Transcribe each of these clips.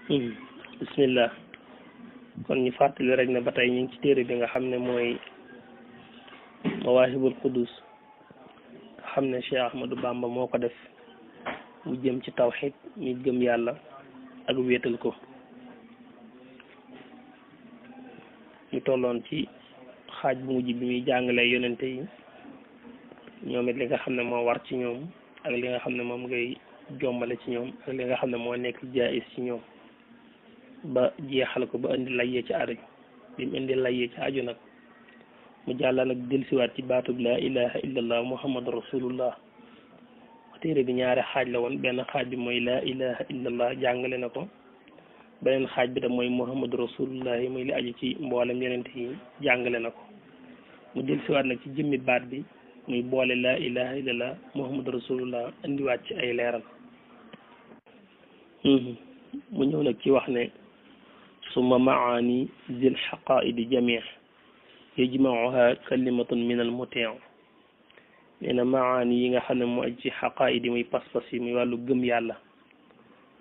bismillah kon ñu fàttali rek ne ba tey ñu ngi ci téere bi nga xam ne mooy Mawaahibul Quddus nga xam ne Cheikh Ahmadou Bamba moo ko def mu jëm ci tawxiid mi gëm yàlla ak wéetal ko ñu tolloon ci xaaj bu mujj bi muy jàngalee yonente yi ñoom it li nga xam ne moo war ci ñoom ak li nga xam ne moom ngay jombale ci ñoom ak li nga xam ne moo nekk jaayis ci ñoom ba jeexal ko ba indi layyee ci aju bi mu indi layyee ci aju nag mu jàlla nag dellusiwaat ci baatub laa ilaha illallah muhammadu rasulullah téere bi ñaari xaaj la woon benn xaaj bi mooy laa ilaha illallah jàngale na ko beneen xaaj bi tam mooy muhammadu rasulullah yi muy li aju ci mboolem yonent yi jàngale na ko mu dellusiwaat nag ci jëmmi baat bi muy boole laa ilaha illallah muhammadu rasulullah indiwaat ci ay leeral mu ñëw nag ci wax ne summa maani zil xaqaidi jamii yajmauha kalimatun min al mutii nee na maani yi nga xam ne moo aj ci xaqaidi muy pas-pas yi muy wàllu gëm yàlla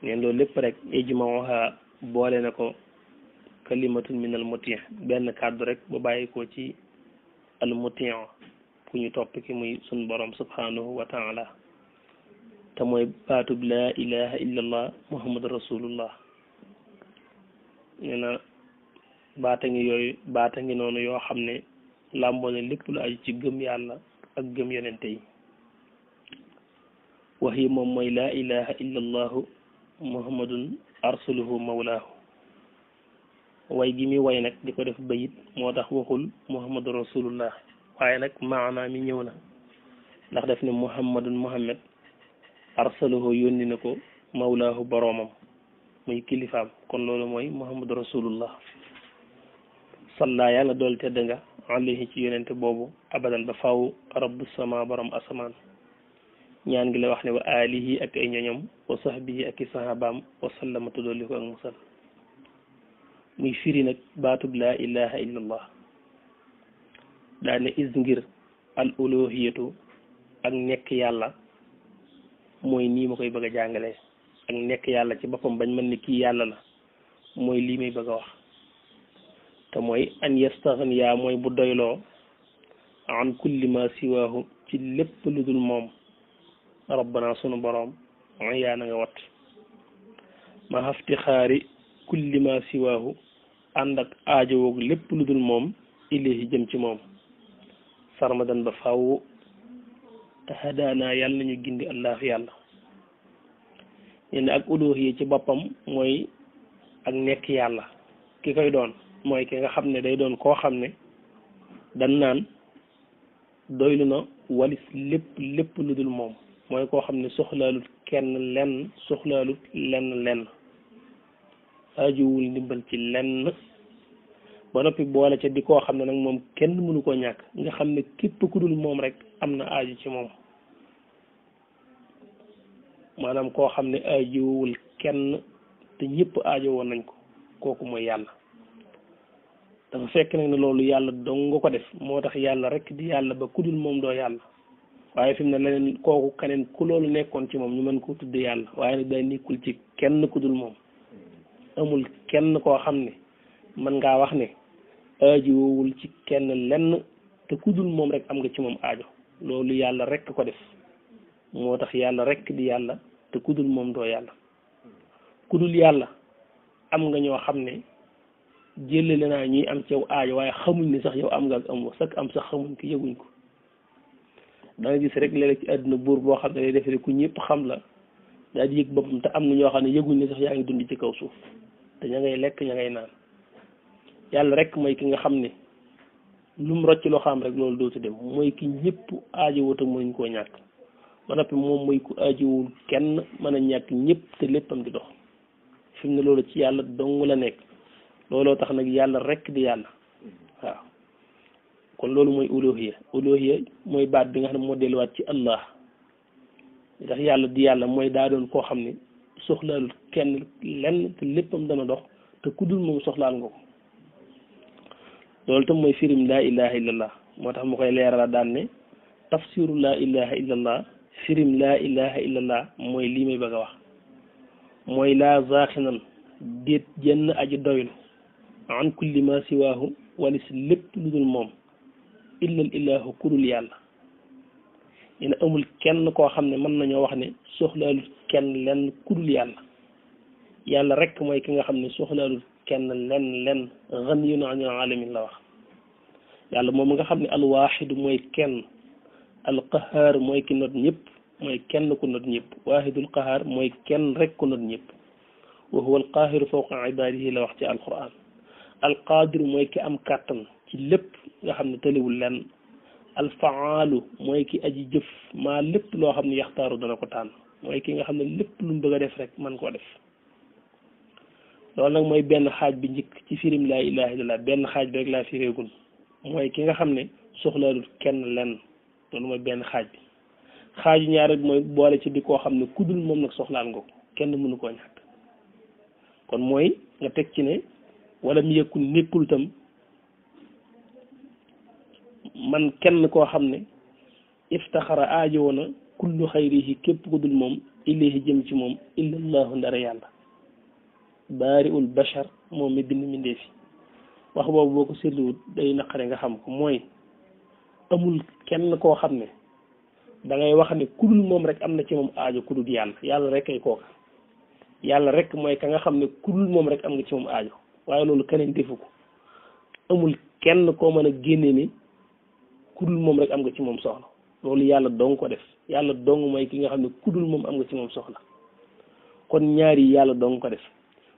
neen loolu lépp rek yajmauha boole na ko kalimatun min al mutii benn kàddu rek ba bàyyi ko ci al mutii ku ñu topp ki muy sun borom subhanahu wa taala te mooy baatub laa ilaha illallah muhammadu rasulullah nee na baata ngi noonu yoo xam ne làmboo ne lépp lu aju ci gëm yàlla ak gëm yonente yi wax yi moom mooy laa ilaha illallahu muhammadun arsuluhu mawlaahu way gi mi way nag di ko def bayit moo tax waxul muhammadu rasulullah waaye nag maanaa mi ñëw na ndax def ne muhammadun muhammad arsaluhu yónni na ko mawlaahu boroomam muy kilifaam kon loolu mooy muhammadu rasulullah salla yàlla dool tedd nga alayhi ci yonente boobu abadan ba faw rabbu sama borom asamaan ñaan gi la wax ne wa alihi ak ay ñoñom wa sahbihi ak i sahabaam wa sallama tuddooli ko ak musal muy firi nag baatub laa ilaha illallah daane is ngir al uluhiyatu ak nekk yàlla mooy nii ma koy bëgg a jàngalee ak nekk yàlla ci boppam bañ mën ni kii yàlla la mooy lii may bëgg a wax te mooy an yastaghniya mooy bu doyloo an kulli ma siwaahu ci lépp lu dul moom rabbana sunu boroom yaa na nga wat ma hafti xaari kulli ma siwaahu ànd ak aajowoog lépp lu dul moom ilayhi jëm ci moom sarmadan ba faaw hadaana yàlla nañu gindi allahu yàlla ñenn ak uluhiyya ci boppam mooy ak nekk yàlla ki koy doon mooy ki nga xam ne day doon koo xam ne dan naan doylu na walis lépp lu dul moom mooy koo xam ne soxlaalut kenn lenn soxlaalut lenn ajuwul ndimbal ci lenn ba noppi boole ca di koo xam ne nag moom kenn mënu koo ñàkk nga xam ne képp ku dul moom rek am na aaju ci moom maanaam koo xam ne ajuwul kenn te ñëpp aajo woon nañ ko kooku mooy yàlla dafa fekk nag ne loolu yàlla dong nga ko def moo tax yàlla rek di yàlla ba ku dul moom doo yàlla waaye fi mu ne leneen kooku keneen ku loolu nekkoon ci moom ñu mën koo tudd yàlla waaye nag day nekkul ci kenn ku dul moom amul kenn koo xam ne mën ngaa wax ne aajoowul ci kenn lenn te ku dul moom rek am nga ci moom aajo loolu yàlla rek ko def moo tax yàlla rek di yàlla te ku dul moom doo yàlla ku dul yàlla am nga ñoo xam ne jëlale naa ñuy am ci yow aajo waaye xamuñ ne sax yow am nga ak amoo sax am sax xamuñ ko yëguñ ko da nga gis rek léeg-léeg ci àdduna buur boo xam ne day def rek ku ñëpp xam la daal di yëg boppam te am na ñoo xam ne yëguñ ne sax yaa ngi dund ci kaw suuf te ña ngay lekk ña ngay naan yàlla rek mooy ki nga xam ne lu mu rocc loo xam rek loolu dootu dem mooy ki ñëpp aajowoo te mënuñ koo ñàkk ba noppi moom mooy ku aajowul kenn mën a ñàkk ñëpp te léppam di dox fi mu ne loolu ci yàlla dong la nekk looloo tax nag yàlla rek di yàlla waaw kon loolu mooy uluhiyya mooy baat bi nga xam ne moo delluwaat ci allah ndax yàlla di yàlla mooy daa doon koo xam ne soxlaalu kenn lenn te léppam dana dox te ku dul moom soxlaal nga ko loolu tam mooy firim laa ilaha illallah moo tax mu koy leerala daan ne tafsiru laa ilaha illallah firim laa ilaha illallah mooy lii may bëgg a wax mooy laa zaaxinan déet jenn aji doylu an kulli ma siwaahu wala si lépp lu dul moom illal ilaahu kudul yàlla ñu ne amul kenn koo xam ne mën nañoo wax ne soxlaalu kenn lenn kudul yàlla yàlla rek mooy ki nga xam ne soxlaalu kenn lenn ganiyun anil alamin la wax yàlla moom nga xam ne alwaaxidu mooy kenn alqahaar mooy ki not ñëpp mooy kenn ku not ñëpp waahidul qahaar mooy kenn rek ku not ñëpp wa huwa alqaahiru fawqa ibaadihi la wax ci alquran alqaadiru mooy ki am kàttan ci lépp nga xam ne tëliwul lenn alfaalu mooy ki aji jëf maa lépp loo xam ne yaxtaaru dana ko tànn mooy ki nga xam ne lépp lu mu bëgg a def rek man koo def loolu nag mooy benn xaaj bi njëkk ci firim laa ilaha illallah benn xaaj bi rek laa fireegul mooy ki nga xam ne soxlaalul kenn lenn loolu mooy benn xaaj bi xaaju ñaar mooy boole ci di koo xam ne kudul moom nag soxlaal nga ko kenn mënu koo ñàkk kon mooy nga teg ci ne wala mu yëkkul nekkul tam man kenn koo xam ne iftaxara aajo woona kullu xayrihi képp ku dul moom ilayhi jëm ci moom illallahu ndara yàlla baariul bashar moom mi bind mindee fi wax boobu boo ko seetluwut day naqare nga xam ko mooy amul kenn koo xam ne da ngay wax ne ku dul moom rek am na ci moom aajo ku dul yàlla yàlla rek ay kooka yàlla rek mooy ka nga xam ne ku dul moom rek am nga ci moom aajo waaye loolu keneen defu ko amul kenn koo mën a génne ni ku dul moom rek am nga ci moom soxla loolu yàlla dong ko def yàlla dong mooy ki nga xam ne ku dul moom am nga ci moom soxla kon ñaari yàlla dong ko def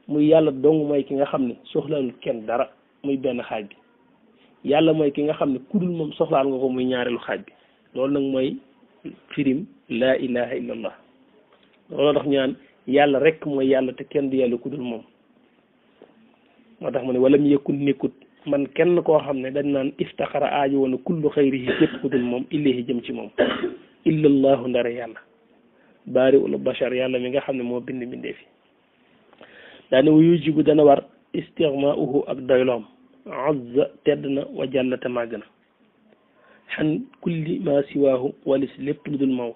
muy yàlla dong mooy ki nga xam ne soxlaalul kenn dara muy benn xaaj bi yàlla mooy ki nga xam ne ku dul moom soxlaal nga ko muy ñaareelu xaaj bi loolu nag mooy firim laa ilaha illallah looloo tax ñaan yàlla rek mooy yàlla te kenn du yàlla ku dul moom moo tax mu ne wala mu yëkkul nekkut man kenn koo xam ne dañ naan iftaxara aajo woon kullu xayrihi képp ku dul moom ilayhi jëm ci moom illallahu ndara yàlla baari ul bashar yàlla mi nga xam ne moo bind bindee fi daane wu yujibu dana war istigmaauhu ak doyloom azza tedd na wa jàllate màgg na xan kulli ma siwaahu walis lépp lu dul moom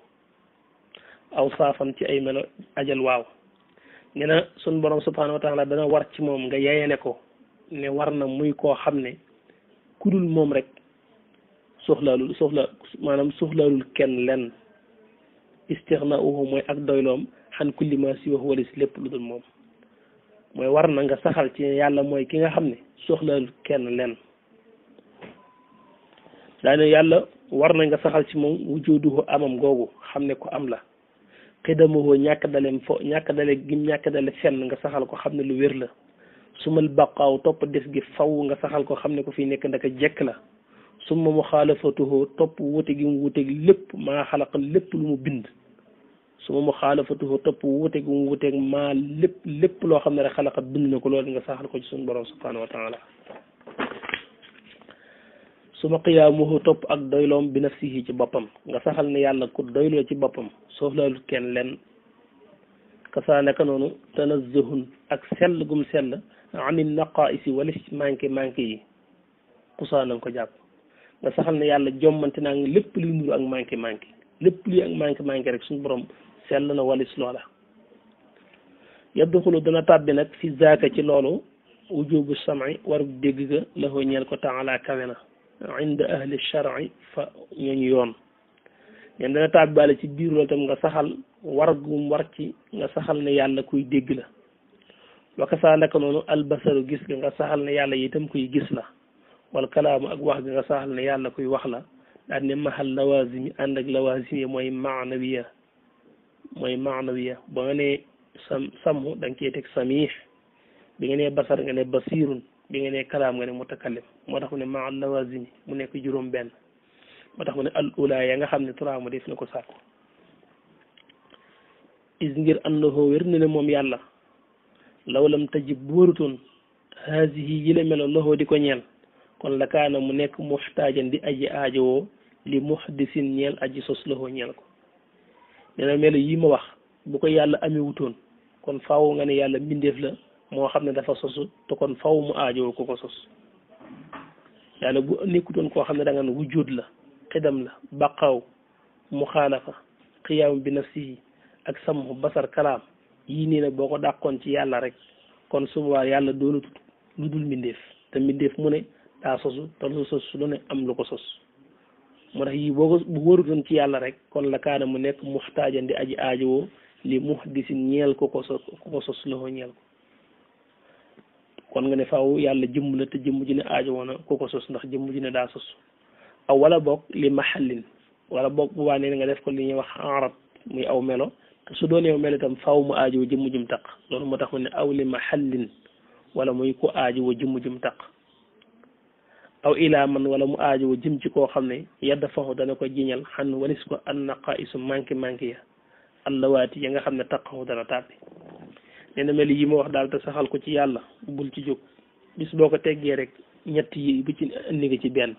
aw saafan ci ay melo ajal waaw nee na sun borom subhanahu wa taala dana war ci moom nga yeyale ko ne war na muy koo xam ne ku dul moom rek maanaam soxlaalul kenn lenn istignaauhu mooy ak doyloom xan kulli ma siwaahu walis lépp lu dul moom mooy war na nga saxal ci yàlla mooy ki nga xam ne soxlaalul kenn lenn daane yàlla war na nga saxal ci moom wujuduhu amam googu xam ne ko am la xidamuhu ñàkk dale gim ñàkk dale fenn nga saxal ko xam ne lu wér la sumal baqaaw topp des gi faw nga saxal ko xam ne ko fii nekk ndaka jekk la suma muxaalafatuhu topp wuute gi mu wuuteeg lépp maa xalaqa lépp lu mu bind suma muxaalafatuhu topp wuute gi mu wuuteeg maa lépp loo xam ne rek xalaqa bind na ko loolu nga saxal ko ci suñu borom subhanahu wa taala suma qiyaamuhu topp ak doyloom bi nafsihi ci boppam nga saxal ne yàlla ku doyloo ci boppam soxlaalu kenn lenn kasaa naka noonu tanazzahun ak sell gum sell anin naqaisi wala manqué yi kusaa na nga ko jàpp nga saxal ne yàlla jommante naa ngi lépp luy nuru ak manqué lépp luy ak manqué rek suñu borom sell na walis loola yadduxulu dana tàbbi nag fi zaaka ci loolu wujubu sam'i war dégg ga laxoo ñeel ko taala kawe na inda ahli shar'i fa ñooñu yoon ñen dana tàbbaale ci biir loolu tam nga saxal war gum war ci nga saxal ne yàlla kuy dégg la wakasaa naka noonu albasaru gis ga nga saxal ne yàlla itam kuy gis la wal kalaamu ak wax ga nga saxal ne yàlla kuy wax la daan ne mahal lawazimi ànd ak lawazimi mooy maanawiya ba nga ne samhu da nga cee teg samih bi nga ne basar nga ne basirun bi nga ne kalaam nga ne mutakallim moo tax mu ne mahal lawazimi mu nekk juróom benn moo tax mu ne al ula ya nga xam ne turaa mu def na ko sàkku is ngir annahu wér na ne moom yàlla law lam tajib bu warutoon haasihi yi la melo loxoo di ko ñeel kon la kaana mu nekk muxtaajan di aji aajowoo li muhdisin ñeel aji sos loxoo ñeel ko nee na melo yi ma wax bu ko yàlla amee wutoon kon faaw nga ne yàlla mbindeef la moo xam ne dafa sosu te kon faaw mu aajowoo ko sos yàlla bu nekkutoon koo xam ne da nga ne wujud la xidam la baqaaw muxaalafa qiyaam bi nafsihi ak samhu basar kalaam yii nii nag boo ko dàqoon ci yàlla rek kon su boobaa yàlla doonatut lu dul mbindeef te mbindeef mu ne daa sosu te lu sosu lu ne am lu ko sos moo tax yii boo ko bu wërutoon ci yàlla rek kon la kaana mu nekk muxtaajan di aji aajowoo li muhdisin ñeel ko ko sos la ko ñeel ko kon nga ne faaw yàlla jëmm la te jëmm ji ne aajowoo na ko sos ndax jëmm ji ne daa sos aw wala boog li mahallin wala boog bu waa nee nga def ko li ñuy wax arab muy aw melo te su doon yow melo itam faaw mu aajowoo jëmm jum taq loolu moo tax mu ne aw li mahallin wala muy ku aajowoo jëmm jum taq aw ilaa man wala mu aajowoo jëm ci koo xam ne yadda faxu dana ko jiñal xan walis ko an naqaisu manqué ya allawaati ya nga xam ne taqaxu dana tàbbi nee na mel yi ma wax daal te saxal ko ci yàlla bul ci jóg bis boo ko teggee rek ñett yi bu ci indi nga ci benn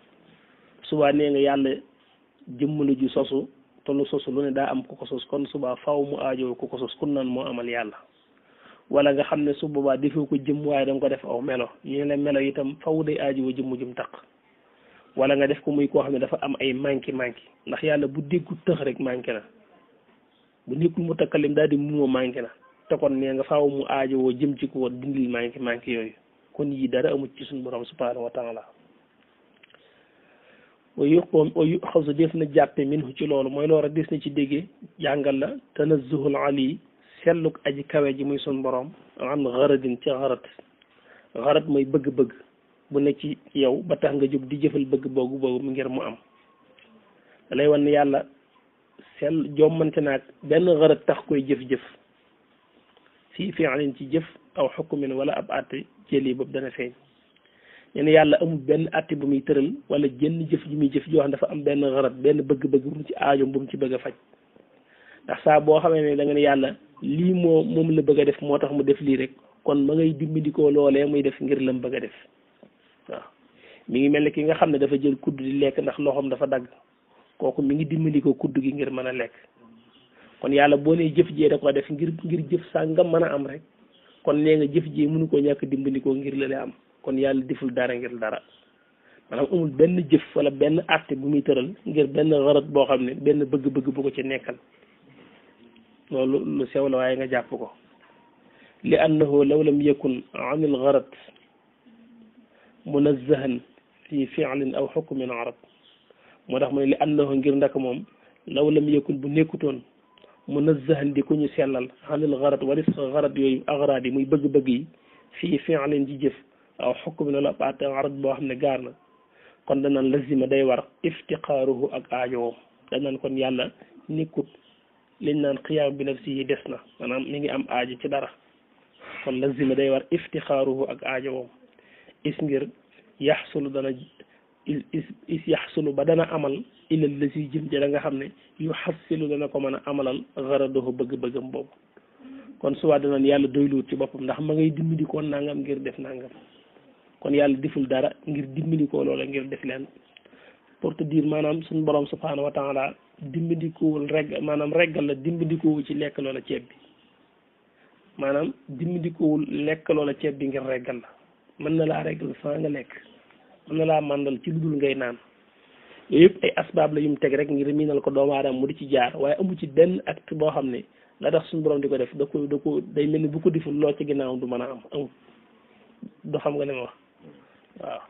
subaa nee nga yàlla jëmm la ju sosu te lu sosu lu ne daa am ku ko sos kon subaa faw mu aajowoo ku ko sos kun naan moo amal yàlla wala nga xam ne su boobaa defee ko jëm waaye da nga ko def aw melo ñu ne la melo itam faw day aajowoo jëmm jum taq wala nga def ko muy koo xam ne dafa am ay manqué ndax yàlla bu déggu tëx rek manqué na bu nekkul mu takkalim daal di muuma manqué na te kon nee nga faaw mu aajowoo jëm ci ko dindil manqué yooyu kon yii dara amut ci suñu borom subhanahu wa taala yu xasu def na jàppe minhu ci loolu mooy loolu rek des na ci déggee jàngal la tanazzuhul ali selluk aji kawe ji muy sun borom an xaradin ci xarat mooy bëgg-bëgg bu ne ci yow ba tax nga jóg di jëfal bëgg boobu ngir mu am da lay wan ne yàlla sell jommante naag benn xarat tax koy jëf-jëf fii fi'lin ci jëf aw xukumin wala ab àtte jëli boobu dana feeñ ñu ne yàlla amul benn àtte bu muy tëral wala jënn jëf ji muy jëf joo xam dafa am benn xarat benn bëgg-bëgg bu mu ci aajoom bu mu ci bëgg a faj ndax saa boo xamee ne da nga ne yàlla lii moom la bëgg a def moo tax mu def lii rek kon ma ngay dimbandikoo loolee muy def ngir lam bëgg a def waaw mi ngi mel ne ki nga xam ne dafa jël kudd di lekk ndax loxoom dafa dagg kooku mi ngi dimbandikoo kudd gi ngir mën a lekk kon yàlla boo nee jëf jee da ko def ngir jëf sàngam mën a am rek kon nee nga jëf jee mënu koo ñàkk dimbandikoo ngir la lay am kon yàlla deful dara ngir dara maanaam amul benn jëf wala benn àtte bu muy tëral ngir benn xarat boo xam ne benn bëgg-bëgg bu ko ci nekkal loolu lu sew la waaye nga jàpp ko li annahu law lam yakun an il xarat munazzahan fi fi'lin aw xukmin arab moo tax mu ne li annahu ngir ndak moom law lam yakun bu nekkutoon munazzahan di ko ñu sellal an il xarat walis xarat yooyu axraad yi muy bëgg-bëgg yi fii fi'lin ci jëf aw xukmin wala baat arab boo xam ne gaar na kon danaan lazima day war iftiqaaruhu ak aajowoom danaan kon yàlla nekkut liñ naan xiyaam bi nafsi yi des na maanaam mi ngi am aajo ci dara kon lazima day war iftixaaruhu ak aajowoom is ngir yaxsulu dana is yaxsulu ba dana amal ilal la si jëm ja da nga xam ne yu xassilu dana ko mën a amalal xaradohu bëgg-bëggam boobu kon suwaa danaan yàlla doyluwut ci boppam ndax ma ngay dimbali ko nangam ngir def nangam kon yàlla deful dara ngir dimbali ko loola ngir def leen pour te dire maanaam suñu borom subhanahu wa taala dimbandikoowul maanaam reggal la dimbandikoowul ci lekk loola ceeb bi maanaam dimbandikoowul lekk loola ceeb bi ngir reggal la mën na laa reggal saa nga lekk mën na laa màndal ci lu dul ngay naan yooyu yëpp ay asbaab la yu mu teg rek ngir miinal ko doomu aadama mu di ci jaar waaye amu ci benn acte boo xam ne la tax suñu borom di ko def da ko day mel ni bu ko deful loo ci ginnaawam du mën a am amul doo xam nga li ma wax waaw